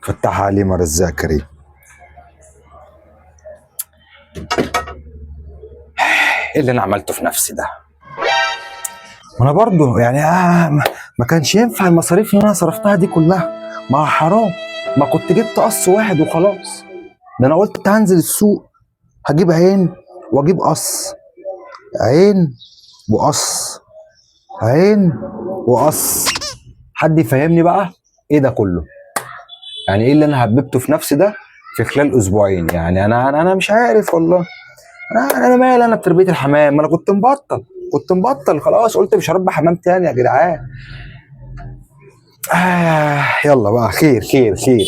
فتح علي مرزاق كريم. ايه اللي انا عملته في نفسي ده؟ وانا برضو يعني ما كانش ينفع المصاريف اللي انا صرفتها دي كلها، ما حرام، ما كنت جبت قص واحد وخلاص. ده انا قلت هنزل السوق هجيب عين واجيب قص، عين وقص، عين وقص. حد يفهمني بقى ايه ده كله؟ يعني ايه اللي انا هببته في نفسي ده في خلال اسبوعين؟ يعني انا مش عارف والله. انا مالي انا بتربيه الحمام؟ ما انا كنت مبطل، كنت مبطل خلاص، قلت مش هربي حمام تاني يا جدعان. يلا بقى، خير خير خير.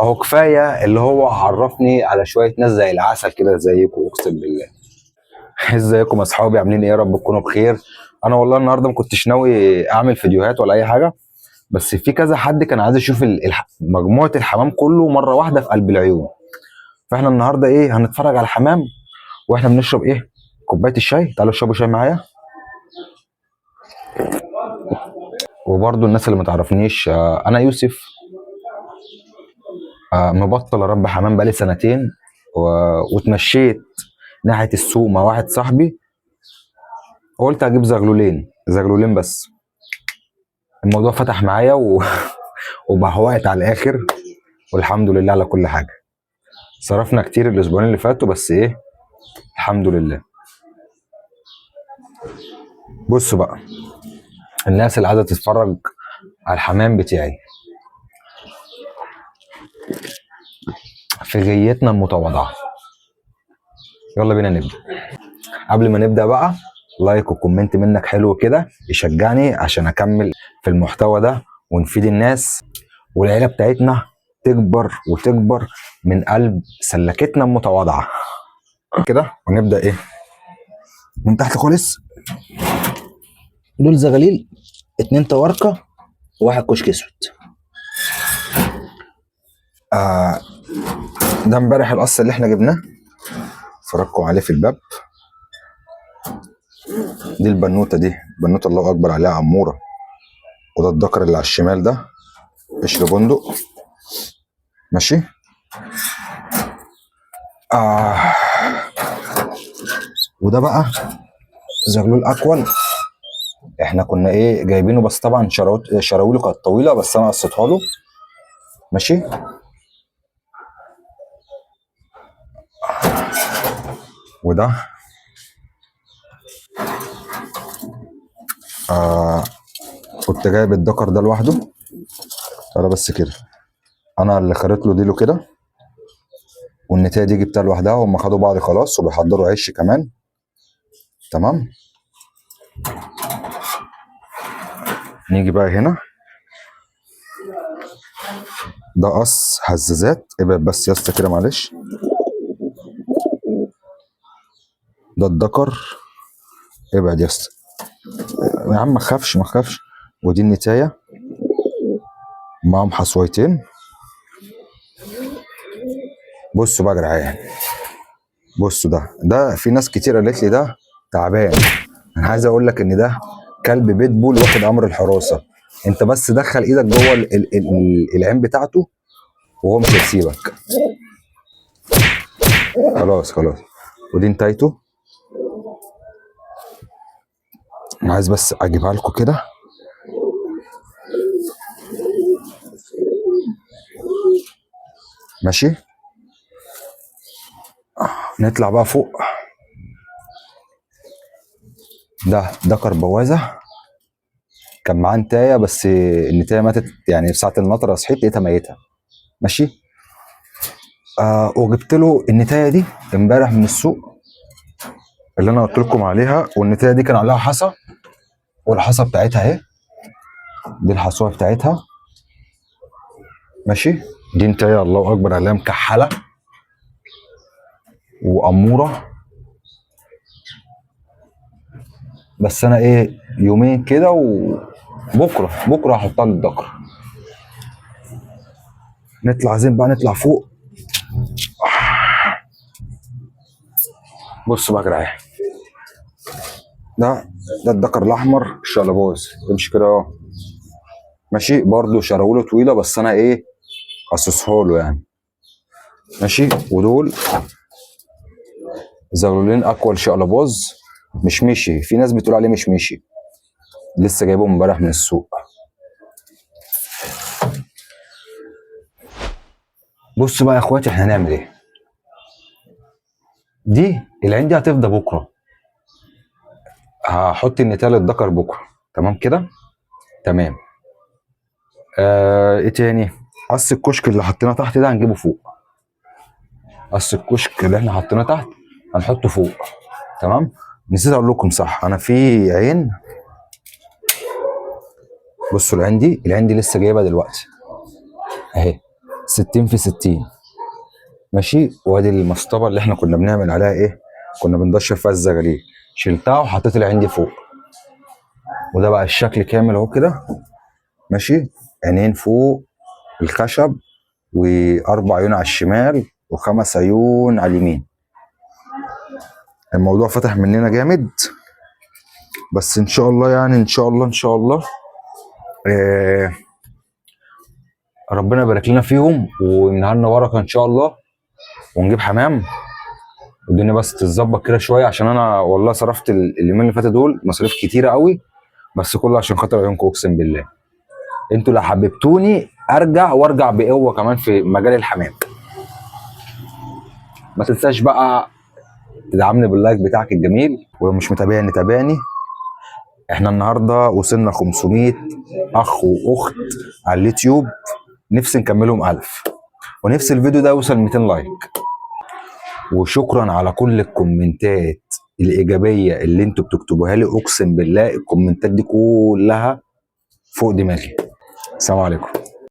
اهو كفاية اللي هو عرفني على شوية ناس زي العسل كده زيكم، اقسم بالله. ازيكم يا اصحابي، عاملين ايه؟ يا رب تكونوا بخير. انا والله النهارده ما كنتش ناوي اعمل فيديوهات ولا اي حاجة، بس في كذا حد كان عايز يشوف مجموعة الحمام كله مرة واحدة في قلب العيون. فاحنا النهارده ايه، هنتفرج على الحمام واحنا بنشرب ايه، كوباية الشاي. تعالوا اشربوا شاي معايا. وبرده الناس اللي ما تعرفنيش، انا يوسف، مبطل اربي حمام بقالي سنتين، واتمشيت ناحية السوق مع واحد صاحبي، وقلت هجيب زغلولين، زغلولين بس. الموضوع فتح معايا وبهوقت على الاخر، والحمد لله على كل حاجة. صرفنا كتير الاسبوعين اللي فاتوا، بس ايه، الحمد لله. بصوا بقى، الناس اللي عايزه تتفرج على الحمام بتاعي في غيتنا المتواضعة، يلا بينا نبدا. قبل ما نبدا بقى، like و comment منك حلو كده يشجعني عشان اكمل في المحتوى ده ونفيد الناس، والعيلة بتاعتنا تكبر وتكبر من قلب سلكتنا المتواضعة كده. ونبدا ايه من تحت خالص. دول زغاليل، 2 طواركه وواحد كشك اسود. ده امبارح القص اللي احنا جبناه، فرجكم عليه في الباب. دي البنوته، دي بنوته الله اكبر عليها، عموره. وده الذكر اللي على الشمال ده قشر بندق، ماشي. وده بقى زغلول اكول، احنا كنا ايه جايبينه، بس طبعا شراويله كانت طويلة، بس انا قصيتها له، ماشي. وده كنت جايب الدكر ده لوحده، تعالى بس كده، انا اللي خريت له ديله كده، والنتايه دي جبتها لوحدها، وهم خدوا بعض خلاص وبيحضروا عش كمان، تمام. نيجي بقى هنا، ده قص هزازات، ابعد بس يا اسطى كده معلش. ده الدكر، ابعد يا اسطى يا عم، ما تخافش ما تخافش. ودي النتايه معاهم حصويتين. بصوا بقى يا جدعان، بصوا ده في ناس كتير قالت لي ده تعبان. انا عايز اقول لك ان ده كلب بيت بول واخد امر الحراسة، انت بس دخل ايدك جوه العين بتاعته وهو مش هيسيبك. خلاص خلاص. ودي نتايته، انا عايز بس اجيبها لكم كده. ماشي، نطلع بقى فوق. ده كربوازه، كان معاه نتايه، بس النتايه ماتت يعني في ساعة المطره، صحيت لقيتها ميته، ماشي. وجبت له النتايه دي امبارح من السوق اللي انا قلت لكم عليها، والنتايه دي كان عليها حصى، والحصى بتاعتها اهي، دي الحصوه بتاعتها، ماشي. دي نتايه الله اكبر عليها، مكحله واموره، بس انا ايه يومين كده وبكره بكره هحطها للذكر. نطلع عايزين بقى نطلع فوق. بصوا بقى يا جدعان، ده الذكر الاحمر الشقلباز، امشي كده اهو، ماشي. برضه شراوله طويلة، بس انا ايه قصصها له يعني. ماشي. ودول زغلولين اكول شقلباز مش مشي، في ناس بتقول عليه مش مشي، لسه جايبهم امبارح من السوق. بصوا بقى يا اخواتي احنا هنعمل ايه. دي العين دي هتفضى بكره، هحط النتال الذكر بكره. تمام كده؟ تمام. ايه تاني؟ قص الكشك اللي حطيناه تحت ده هنجيبه فوق. قص الكشك اللي احنا حطيناه تحت هنحطه فوق. تمام. نسيت اقول لكم صح، انا في عين، بصوا العين دي، العين دي لسه جايبها دلوقتي اهي، 60 في 60. ماشي. وادي المصطبه اللي احنا كنا بنعمل عليها ايه، كنا بندشر فيها الزغاليل، شلتها وحطيت العين دي فوق. وده بقى الشكل كامل اهو كده. ماشي. عينين فوق الخشب، واربع عيون على الشمال، وخمس عيون على اليمين. الموضوع فتح مننا جامد، بس ان شاء الله يعني، ان شاء الله ان شاء الله ربنا يبارك لنا فيهم ويمنع لنا بركة ان شاء الله، ونجيب حمام والدنيا بس تتظبط كده شوية. عشان انا والله صرفت اليومين اللي فاتوا دول مصاريف كتيرة قوي، بس كله عشان خاطر عيونكم اقسم بالله. انتوا لو حببتوني ارجع، وارجع بقوة كمان في مجال الحمام. ما تنساش بقى تدعمني باللايك بتاعك الجميل، ولو مش متابعني تابعني. احنا النهارده وصلنا 500 اخ واخت على اليوتيوب، نفسي نكملهم 1000، ونفسي الفيديو ده يوصل 200 لايك. وشكرا على كل الكومنتات الايجابية اللي انتوا بتكتبوها لي، اقسم بالله الكومنتات دي كلها فوق دماغي. السلام عليكم.